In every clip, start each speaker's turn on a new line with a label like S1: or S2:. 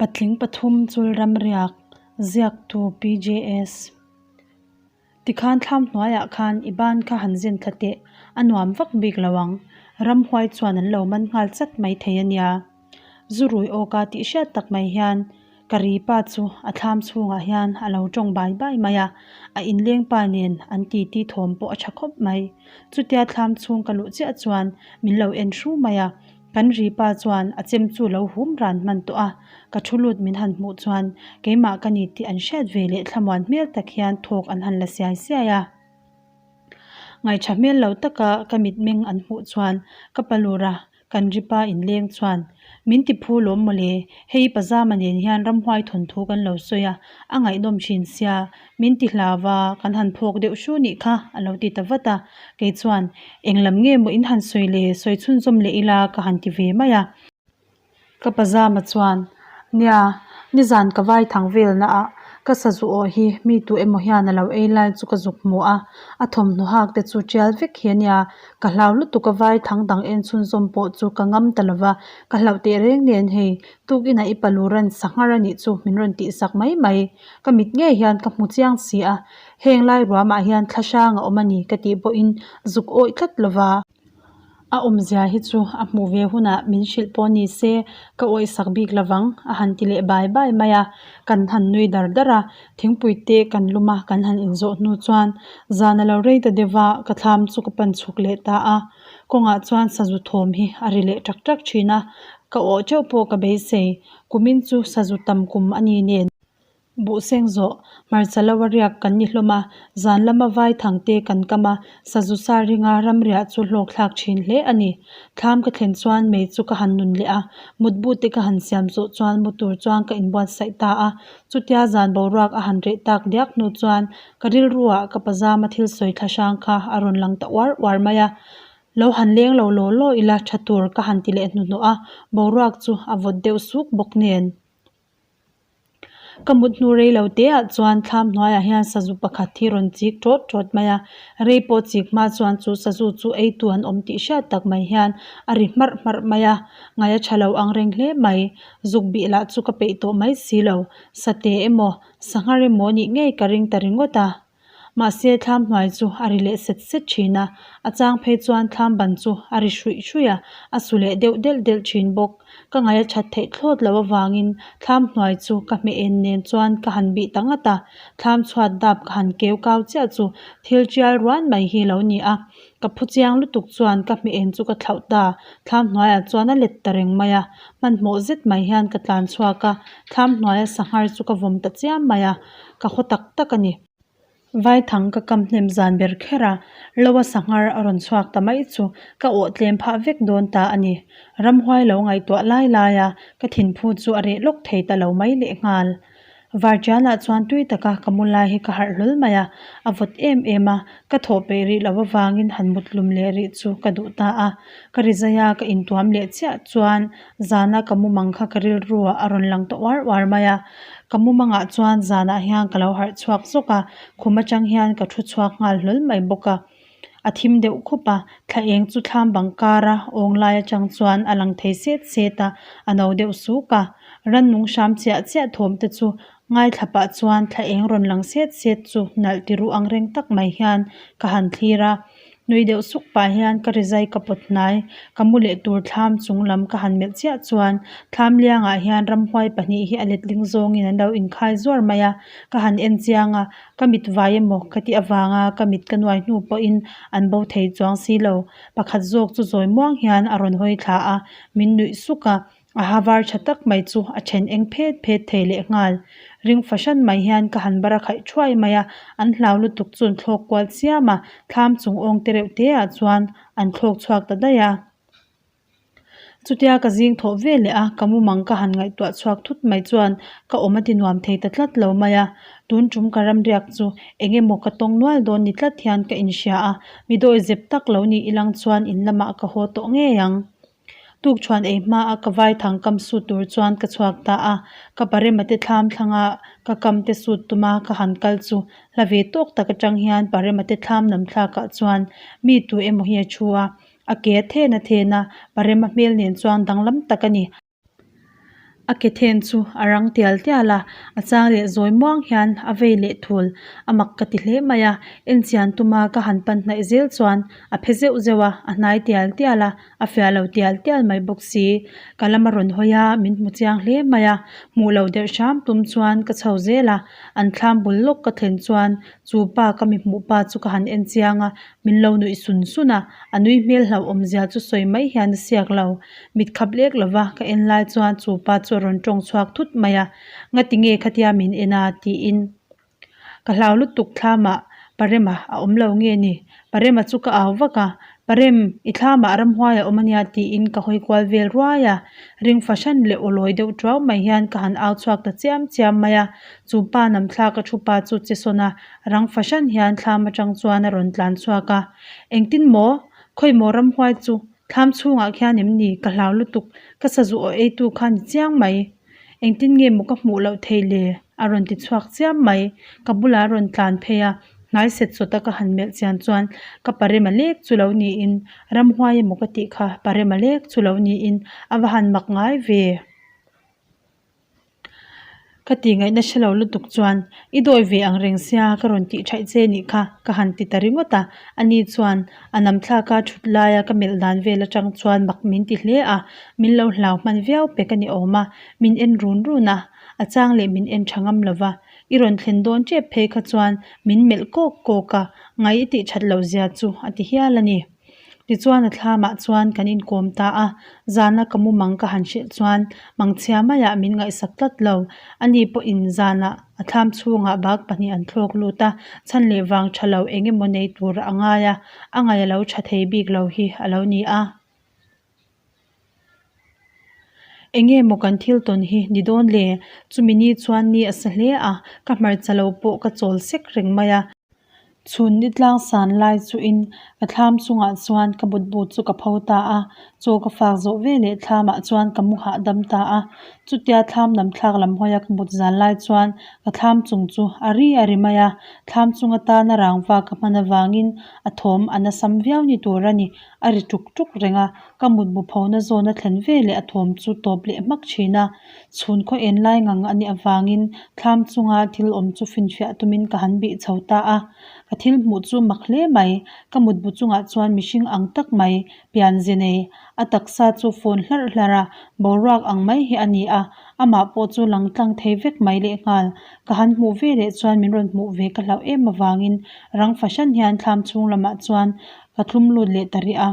S1: Patling pathum chul ramriak ziaktu PJS. Tikhan thlam hnuaiah khan i ban kha han zin thla teh, a nuam vak bik lo ang. Ramhuai chuan an lo man nghal chat mai thei a nia. Zu rui awka tih hriat tak mai hian ka ri pa chu a thlam chhungah hian a lo tawng bai bai mai a, a inleng pa nen an titi thawm pawh a tha khawp mai. Chutia thlam chhung ka luh chiah chuan min lo en hru mai a. Kan ri pa chuan a chem chu lo hum ran hman tawh a, ka thu lut min han hmuh chuan keimah ka ni tih an hriat ve leh thlamuan hmel tak hian thawk an han la siai siai a. Ngaihṭha hmel lo taka ka mitmeng an hmuh chuan ka pa lur a, kan ri pa inleng chuan min ti phu lawm mawle, hei pazama nen hian ramhuai thawnthu kan lo sawi a, a ngaihnawm thin sia, Min ti hlau va, kan han phawk deuh hru nih kha, a lo ti ta vat a. Kei chuan, Eng lam nge maw in han sawi le, sawi chhunzawm leh ila ka han ti ve mai a. Ka pazama chuan, Nia, nizan ka vai thang velna ah ka sazu awh hi mi tu emaw hian a lo ei lai chu ka zuk hmu a, a thawmhnaw hak te chu tial vek hi a nia, ka hlau lutuk a vai thang dang en chhunzawm pawh chu ka ngam ta lo va, ka hlauh teh reng nen hei, tukinah i palu rawn sanghar a nih chu min rawn tihsak mai mai. Ka mit ngei hian ka hmu chiang si a, heng lai ruamah hian thla hrang a awm a ni ka tih pawhin zuk awih tlat lo va. A awmzia hi chu a hmuh ve hunah min hrilh pawh ni se ka awih sak bik lo vang a han ti leh bai bai mai a, kan han nui dar dar a, thingpui te kan lum a kan han inzawh hnu chuan zan a lo rei ta deuh va ka thlam chu ka pan chhuk leh ta a, kawngah chuan sazu thawm hi a ri leh tak tak thin a, ka awh teuh pawh ka beisei, kumin chu sazu tam kum a ni nen. Buh seng zawh, hmarcha lo a riak kan ni hlawm a, zan lama vai thang te kan kam a, sazu sa ringa ramriah chu hlawk thlak thin hle a ni. Thlam ka thlen chuan mei chu ka han nun leh a, mutbu te ka han siam zawh chuan mu tur chuan ka inbuatsaih ta a. Chutia zan boruak a han reh tak diak hnu chuan ka rilruah ka pazama thil sawi thla hrang kha a rawn lang ta uar uar mai a. Lo han leng lo law law ila tha tur ka han ti leh hnuhnawh a, boruak chu a vawt deuh suk bawk nen. Ka mut hnu rei lo te ah chuan thlam hnuaiah hian sazu pakhat hi rawn chik tawt tawt mai a, rei pawh chik hma chuan chu sazu chu ei tu an awm tih hriat tak mai hian a ri hmarh hmarh mai a, ngaih a tha lo ang reng hle mai. Zuk bih lah chu ka peih tawh mai si lo, sate emaw sanghar emaw nih ngei ka ring ta ringawt a. Mahse thlam hnuai chu a ri leh set set thin a, a chang phei chuan thlam ban chu a ri hruih hruih a, a su leh deuh delh delh thin bawk. Ka ngaih a that theih thlawt loh avangin thlam hnuai chu ka hmeh en nen chuan ka han bih ta ngat a, thlam chhuat dap ka han keu kau chiah chu thil tial ruan mai hi lo ni a, ka phu chiang lutuk chuan ka hmeh en chu ka thlauh ta, thlam hnuaiah chuan a let ta reng mai a, hmanhmawh zet mai hian ka tlan chhuak a, thlam hnuaia sanghar chu ka vawm ta chiam mai a. Ka haw tak tak a ni. Vaithang ka kam hnem zan ber kher a, Loa sanghar a rawn chhuak ta mai chu ka awh tlem phah vek dawn ta a ni. Ramhuai lo ngaihtuah lai lai a, ka thinphu chu a reh lawk thei ta lo mai lehnghal. Vartianah chuan tui taka ka mu lai hi ka harh hlawl mai a, a vawt em em a, ka thawh peih rih loh avangin han mut hlum leh rih chu ka duh ta a. Ka rizai a, ka intuam leh chiah chuan zana ka mumang kha ka rilruah a rawn lang ta uar uar mai a. Ka mumangah chuan zanah hian ka lo harh chhuak zawk a, khum atang hian ka thu chhuak nghal hlawl mai bawk a. A thim deuh khup a, thla eng chu thlam bang kara awng lai atang chuan a lang thei set set a, a no deuh suk a. Rannung hram chiah chiah thawm te chu ngaithla pah chuan thla eng rawn lang set set chu nalh ti ruh ang reng tak mai hian ka han thlir a. Nui deuh suk pah hian ka rizai ka pawt hnai, ka mu leh tur thlam chung lam ka han melh chiah chuan thlam liangah hian ramhuai pahnih hi a letling zawngin an lo inkhai zuar mai a, ka han en chiang a, ka mit vai emaw ka tih avanga ka mit ka nuai hnu pawhin an bo thei chuang si lo, pakhat zawk chu zawi muang hian a rawn hawi thla a, min nuih suk a. A ha var tha tak mai chu a then eng phet phet thei leh nghal. Ring fahran mai hian ka han bar a khaih thuai mai a, an hlau lutuk chu an thlawk kual chiam a, thlam chung awng te reuh te ah chuan an thlawk chhuak ta daih a. Chutia ka zing thawh ve leh a, ka mumang ka han ngaihtuah chhuak thut mai chuan ka awm a ti nuam thei ta tlat lo mai a, tun tum ka ramriak chu eng emaw ka tawng nual dawn ni tlat hian ka inhria a, mi dawi zep tak lo ni ilang chuan in lamah ka haw tawh ngei ang. Tukṭhuan ei hma a ka vai thang kam sut tur chuan ka chhuak ta a, ka parema te thlam thlanga ka kam te sut tuma ka han kal chu hla ve tawk tak atang hian parema te thlam lam thlakah chuan mi tu emaw hi a thu a, a ke a then a then a, parema hmel nen chuan danglam tak a ni. A ke then chu a rang tial tial a, a chang leh zawi muang hian a vei leh thul. A mak ka ti hle mai a, enchian tuma ka han pan hnaih zel chuan a phe zeuh zeuh a, a hnai tial tial a, a fiah lo tial tial mai bawk si. Ka lam a rawn hawi a, min hmu chiang hle mai a, hmuh lo deuh hram tum chuan ka chho zel a, an thlam bul lawk ka thlen chuan chu pa ka mi hmuh pa chu ka han en chiang a, min lo nuih sun sun a, a nui hmel hlauhawm zia chu sawi mai hian a siak lo. Mit khap lek lova ka en lai chuan chu pa chu a rawn tawng chhuak thut mai a, Ngati nge khatia min en a? tiin ka hlau lutuk thlamah Parema a awm lo nge ni? Parema chu ka au vak a, Parem, i thlamah ramhuai a awm ania tiin ka hawi kual vel ruai a, ring fahran leh aw lawi deuh tuau mai hian ka han au chhuak ta chiam chiam mai a, chu pa namthlak a thu pa chu che sawn a, Rang fahran hian thlam atang chuan a rawn tlan chhuak a, Engtin maw? Khawi maw ramhuai chu? Thlam chhungah khian em ni? Ka hlau lutuk, ka sazu aw eitu kha ni chiang mai. Engtin nge maw ka hmuh loh thei le? A rawn ti chhuak chiam mai. Ka bulah a rawn tlan phei a, hnai set sawta ka han melh chian chuan ka parema lek chu lo niin, ramhuai emaw ka tih kha parema lek chu lo niin a va han mak ngai ve. Ka tih ngaihna hre lo lutuk chuan i dawi ve ang reng sia ka rawn tih thaih che nih kha ka han ti ta ringawt a, ani chuan a nam thlaka thut laia ka melh dan vel atang chuan mak min ti hle a, min lo hlau hman viau pek a ni awm a, min en run run a, a chang leh min en tha ngam lova, i rawn thlen dawn tep phei kha chuan min melh kawk kawk a, ngai i tih that loh zia chu a ti hial a ni. Tichuan a thlamah chuan kan inkawm ta a, zana ka mumang ka han hrilh chuan mangchhia maiah min ngaihsak tlat lo. Ani pawhin zanah a thlam chhungah bag pahnih an thlawk lut a, chhan leh vang tha lo eng emaw nei tur a ngai a, a ngaih a lo tha thei bik lo hi a lo ni a. Enge maw kan thil tawn hi ni dawn le? Chumi ni chuan ni a sa hle a, ka hmarcha lo pawh ka chawl sek reng mai a. Chhun ni tlang san lai chuin ka thlam chungah chuan ka mutbu chu ka pho ta a, chaw ka fak zawh ve leh thlamah chuan ka mu hahdam ta a. Chutia thlam lam thlak lam hawia ka mut zal lai chuan ka thlam chung chu a ri a ri mai a, thlam chung atana rangva ka hman avangin a thawm a nasam viau ni tur a ni. A ri tuk tuk reng a, ka mutbu phona zawn a thlen ve leh a thawm chu tawp leh hmak thin a. Chhun khaw en lai ngang a nih avangin thlam chunga thil awm chu finfiah tumin ka han bih chho ta a. Ka thil hmuh chu mak hle mai, ka mutbu chungah chuan mihring ang tak mai, pian ze nei, a taksa chu fawn hlarh hlarh a, boruak ang mai hi a ni a, amah pawh chu lang tlang thei vek mai lehnghal. Ka han hmuh ve leh chuan min rawn hmuh ve ka hlauh em avangin rang fahran hian thlam chhung lamah chuan Ka thlum lut leh ta rih a,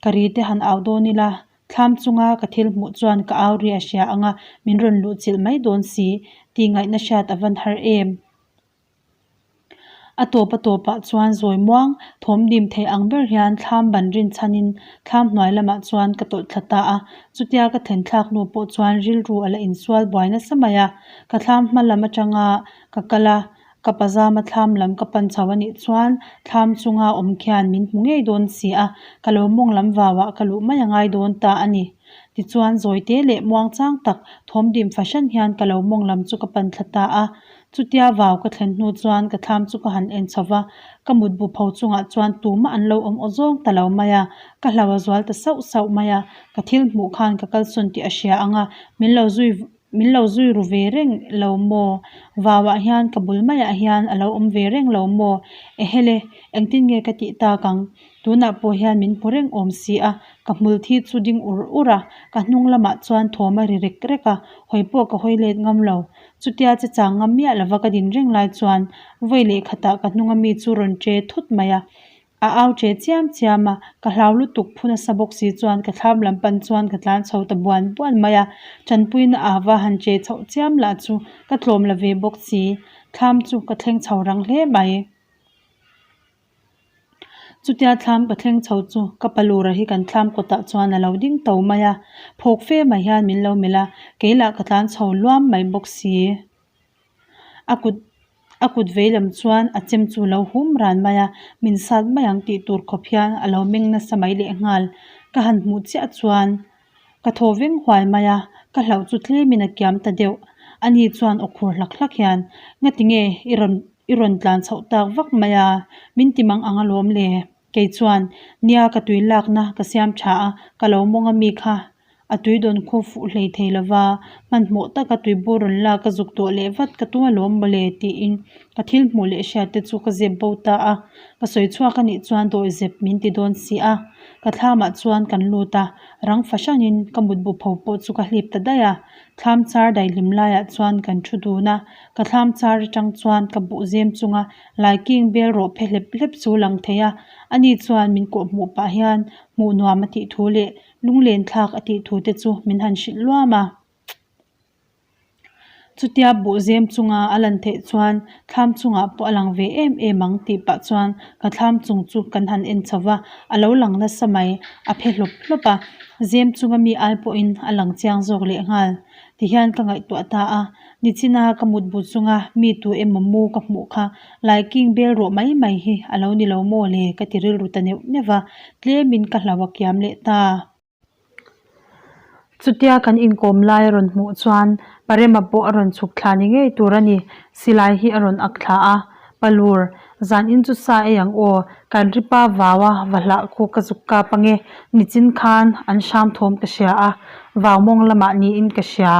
S1: ka ri te han au dawn ila, thlam chunga ka thil hmuh chuan ka au ri a hria ang a, min rawn luh chilh mai dawn si, tih ngaihna hriat a van har em? A tawp a tawpah chuan zawi muang, thawm dim thei ang ber hian thlam ban rin chhanin thlam hnuai lamah chuan ka tawlh thla ta a, chutia ka thlen thlak hnu pawh chuan rilru a la insual buai nasa mai a, ka thlam hma lam atanga ka kal a, Ka pazama thlam lam ka pan chho a nih chuan thlam chunga awm khian min hmu ngei dawn si a, ka lo mawng lam vauah ka luh mai a ngai dawn ta a ni. Tichuan zawite leh muang chang tak thawm dim fahran hian ka lo mawng lam chu ka pan thla ta a. Chutia vau ka thlen hnu chuan ka thlam chu ka han en chho va, ka mutbu pho chungah chuan tumah an lo awm aw zawng ta lo mai a, ka hlau a zual ta sauh sauh mai a, ka thil hmuh khan ka kalsawn tih a hria ang a, min lo zui Min lo zui ru ve reng lo maw? Vauah hian ka bul maiah hian a lo awm ve reng lo maw? Ehele, engtin nge ka tih tak ang? Tunah pawh hian min hmu reng awm si a, ka hmul thi chu ding ur ur a, ka hnung lamah chuan thawm a ri rek rek a, hawi pawh ka hawi let ngam lo. Chutia che chang ngam miah lova ka din reng lai chuan vawi leh khatah ka hnunga mi chu rawn che thut mai a, A au che chiam chiam a, ka hlau lutuk phu nasa bawk si chuan ka thlam lam pan chuan ka tlan chho ta buan buan mai a, tanpuina ava han che chhoh chiam lah chu ka tlawm la ve bawk si, thlam chu ka thleng chho rang hle mai. Chutia thlam ka thleng chho chu ka palura hi kan thlam kawtah chuan a lo ding to mai a, phawk fe mai hian min lo melh a, kei lah ka tlan chho luam mai bawk si. A kut a kut vei lam chuan a chem chu lo hum ran mai a, min sat mai ang tih tur khawp hian a lo meng nasa mai leh nghal. Ka han hmuh chiah chuan ka thaw veng huai mai a, ka hlauh chu tlemin a kiam ta deuh. Ani chuan aw khur hlak hlak hian, Ngati nge i rawn i rawn tlan chhoh tak vak mai a, min ti mang ang alawm le. Kei chuan, Nia ka tui lakna ka siam tha a, ka lo mawng a mi kha. A tui dawn khaw fuh hlei thei lova, hmanhmawh taka tuibur rawn lak a zuk tawh leh vat ka tum alawm mawle tiin ka thil hmuh leh hriat te chu ka zep bo ta a, ka sawi chhuak anih chuan dawihzep min ti dawn si a. Ka thlamah chuan kan lut a, rang fahranin ka mutbu pho pawh chu ka hlip ta daih a, thlam char daihlim laiah chuan kan thu dun a, ka thlam char atang chuan ka buh zem chunga laiking bel rawh phe hlep hlep chu lang thei a, ani chuan min kawhhmuh pah hian hmuh nuam a tih thu leh Lunglen thlak a tih thu te chu min han hrilh luam a. Chutia buh zem chunga a lan theih chuan thlam chungah pawh a lang ve em em ang tih pah chuan ka thlam chung chu kan han en chho va, a lo lang nasa mai, a phe hlawp hlawp a, zem chunga mi ai pawhin a lang chiang zawk leh nghal tihian ka ngaihtuah ta a, nichina ka mutbu chunga mi tu emaw mu ka hmuh kha Laiking bel rawh mai mai hi a lo ni lo maw le ka ti rilru ta neuh neuh va, tlemin ka hlau a kiam leh ta. Chutia kan inkawm lai a rawn hmuh chuan Parema pawh a rawn chhuk thla ni ngei tur a ni, silai hi a rawn ak thla a, Palur, zan in chu sa ei ang aw, kan ripa vau a va hlah khu ka zuk kap ange, nichin khan an hram thawm ka hria a, vau mawng lamah niin ka hria.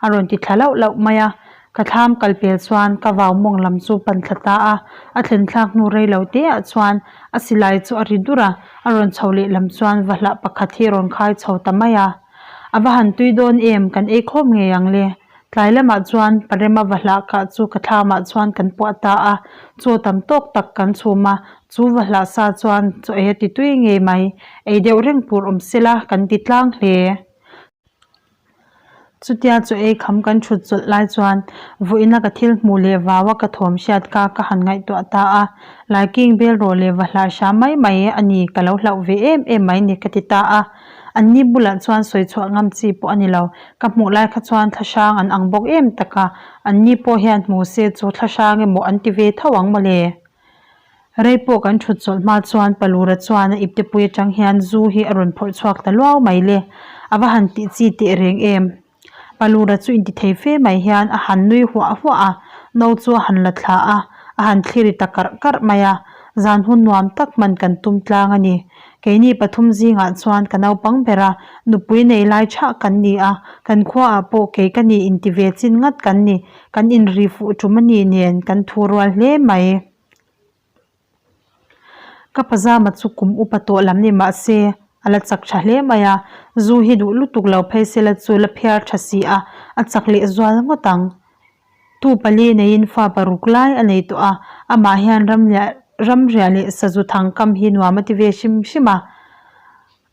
S1: A rawn ti thla lauh lauh mai a, ka thlam kal pel chuan ka vau mawng lam chu pan thla ta a, a thlen thlak hnu rei lo te ah chuan a silai chu a ri dur a, a rawn chho leh lam chuan va hlah pakhat hi a rawn khai chho ta mai a. A va han tui dawn em, kan ei khawm ngei ang le. Tlai lamah chuan Parema va hlah kah chu ka thlamah chuan kan puah ta a, chaw tam tawk tak kan chhum a, chu va hlah sa chuan chaw ei a ti tui ngei mai, ei deuh reng tur awm sela kan ti tlang hle. Chutia chaw ei kham kan thut chawlh lai chuan vawiina ka thil hmuh leh vau a ka thawm hriat kha ka han ngaihtuah ta a, Laiking bel rawh leh va hlah hram mai mai a ni ka lo hlauh ve em em mai ni ka ti ta a. Anni bulah chuan sawi chhuah ngam chi pawh a ni lo, ka hmuh lai kha chuan thlahrang an ang bawk em tak a, anni pawh hian hmu se chu thlahrang emaw an ti ve tho ang mawle. Rei pawh kan thut chawlh hma chuan Palura chuan a iptepui atang hian zu hi a rawn phawrh chhuak ta luau mai le. A va han tih chi teh reng em? Palura chu intithei fe mai hian a han nui huah huah a, no chu a han la thla a, a han thli ri ta karh karh mai a. Zan hun nuam tak hman kan tum tlang a ni. Keini pathum zingah chuan ka naupang ber a, nupui nei lai thah kan ni a, kan khuaah pawh kei ka ni inti ve chin ngat kan ni. Kan inri fuh tum a ni nen kan thu rual hle mai. Ka pazama chu kum upa tawh lam ni mah se a la chak tha hle mai a, zu hi duh lutuk lo phei se la chu la phiar tha si a, a chak leh zual ngawt ang. Tu pali neiin fa paruk lai a nei tawh a, amah hian ramliah ramriah leh sazu thangkam hi nuam a ti ve hrim hrim a.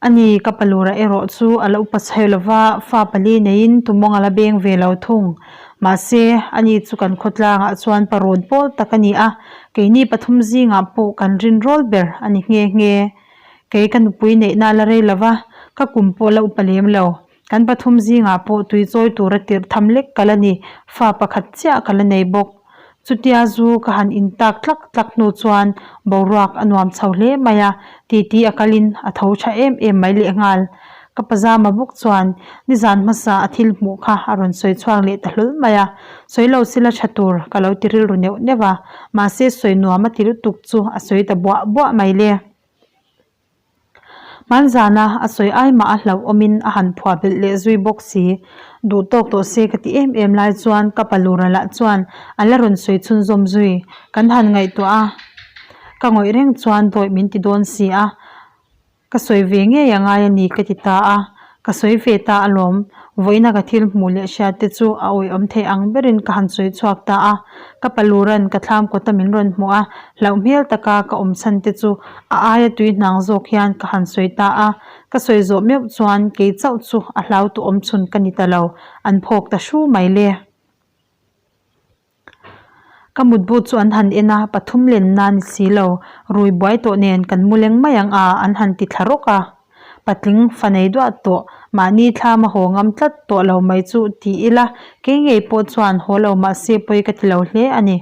S1: A ni, ka palura erawh chu a lo upa chhe lova, fa pali neiin tumawng a la beng ve lo thung. Mahse, ani chu kan khawtlangah chuan parawn pawl tak a ni a, keini pathum zingah pawh kan rinrawl ber a ni nghe nghe. Kei ka nupui neihna a la rei lova, ka kum pawh la upa lem lo. Kan pathum zingah pawh tui chawi tura tirh tham lek ka la ni, fa pakhat chiah ka la nei bawk. Chutia zu ka han in tak tlak tlak hnu chuan boruak a nuam chho hle mai a, titi a kalin a tho tha em em mai lehnghal. Ka pazama bawk chuan nizan hmasa a thil hmuh kha a rawn sawi chhuak leh ta hlawl mai a, sawi lo sila tha tur ka lo ti rilru neuh neuh a, mahse sawi nuam a ti lutuk chu a sawi ta buah buah mai le. Hmanzana a sawi ai mah a hlauh awmin a han phuah belh leh zui bawk si. Duh tawk tawh se ka ti em em lai chuan ka palura lah chuan a la rawn sawi chhunzawm zui. Kan han ngaihtuah a, ka ngawih reng chuan dawih min ti dawn si a, ka sawi ve ngei a ngai a ni ka ti ta a. Ka sawi ve ta alawm, vawiina ka thil hmuh leh hriat te chu a awihawm thei ang berin ka han sawi chhuak ta a, ka paluran ka thlam kawta min rawn hmuh a, hlauh hmel taka ka awm chhan te chu a aia tui hnang zawk hian ka han sawi ta a, ka sawi zawh meuh chuan kei chauh chu a hlau tu awm chhun ka ni ta lo, an phawk ta hru mai le. Ka mutbu chu an han en a, pathum lenna ni si lo, rui buai tawh nen kan mu leng mai ang a, an han ti thla rawk a. Patling fa nei duah tawh, mahni thlam a haw ngam tlat tawh lo mai chu ti ila, kei ngei pawh chuan haw lo mahse pawi ka ti lo hle a ni.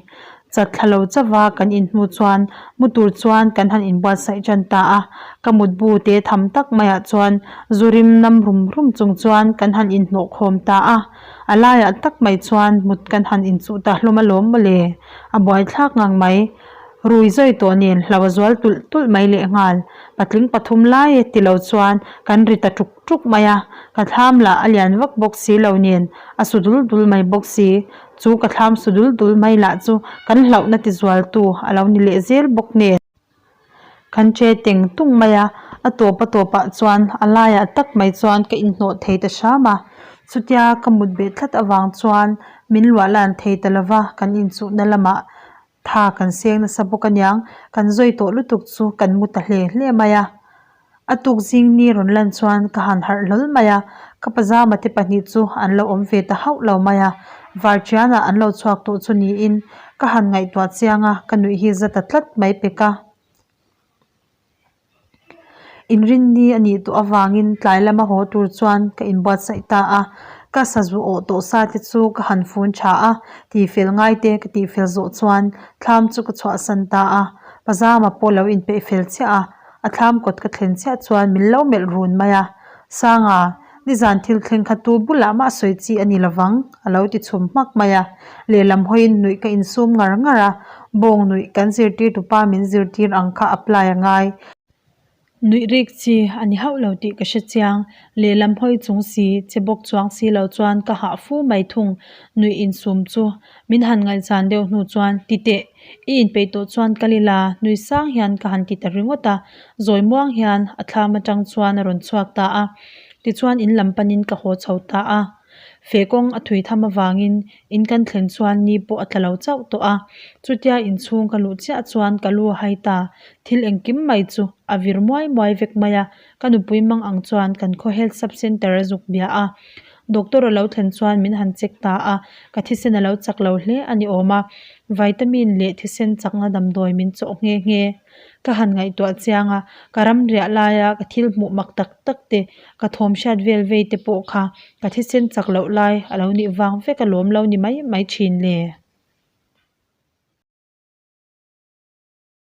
S1: Chat thla lo chauha kan inhnu chuan mu tur chuan kan han inbuatsaih tan ta a, ka mutbu te tham tak maiah chuan zu rim nam rum rum chung chuan kan han inhnawh khawm ta a. A laiah tak mai chuan mut kan han inchuh ta hlawm alawm mawle, a buaithlak ngang mai. Rui zawi tawh nen hlo a zual tulh tulh mai lehnghal. Patling pathum lai e ti lo chuan kan ri ta tuk tuk mai a, ka thlam lah a lian vak bawk si lo nen a su dul dul mai bawk si. Chu ka thlam su dul dul mai lah chu kan hlauhna ti zualtu a lo ni leh zel bawk nen. Kan che teng tung mai a, a tawp a tawpah chuan a laiah tak mai chuan ka inhnawh thei ta hram a. Chutia ka mut beh tlat avang chuan min luah lan thei ta lova kan inchuhna lamah Tha kan seng nasa bawk aniang, kan zawi tawh lutuk chu kan mu ta hle hle mai a. A tuk zing ni rawn lan chuan ka han harh hlawl mai a, ka pazama te pahnih chu an lo awm ve ta hauh lo mai a. Varṭianah an lo chhuak tawh chu niin ka han ngaihtuah chiang a, ka nuih hi za ta tlat mai pek a. Inrinni a nih tawh avangin tlai lama haw tur chuan ka inbuatsaih ta a, ka sazu awh tawh sa te chu ka han fun tha a, tihfel ngai te ka tihfel zawh chuan thlam chu ka chhuahsan ta a, pazama pawh lo inpeih fel chiah a, a thlam kawt ka thlen chiah chuan min lo melh run mai a, Sanga, nizan thil thleng kha tu bulah mah sawi chi a ni lovang, a lo ti chhum hmak mai a. Lehlam hawiin nuih ka insum ngar ngar a, bawng nuih kan zirtirtupa min zirtir ang kha apply a ngai. Nuih rik chi a ni hauh lo tih ka hre chiang. Lehlam hawi chung si, che bawk chuang si lo chuan ka hah fu mai thung. Nuih insum chu min han ngaihzan deuh hnu chuan ti teh. I inpeih tawh chuan kal ila, nui sang hian ka han ti ta ringawt a, zawi muang hian a thlam atang chuan a rawn chhuak ta a, tichuan in lam panin ka haw chho ta a. Feh kawng a thui tham avangin in kan thlen chuan ni pawh a tla lo chauh tawh a, chutia inchhung ka luh chiah chuan ka lu a hai ta, thil engkim mai chu a vir muai muai vek mai a, ka nupui mang ang chuan kan khaw health sub centre a zuk bia a. Doctor a lo thlen chuan min han check ta a, ka thisen a lo chak lo hle a ni awm a, vitamin leh thisen chakna damdawi min chawh nghe nghe. Ka han ngaihtuah chiang a, ka ram riah laia ka thil hmuh mak tak tak te, ka thawm hriat vel vei te pawh kha ka thisen chak loh lai a lo nih vang vek alawm lo ni mai mai thin le.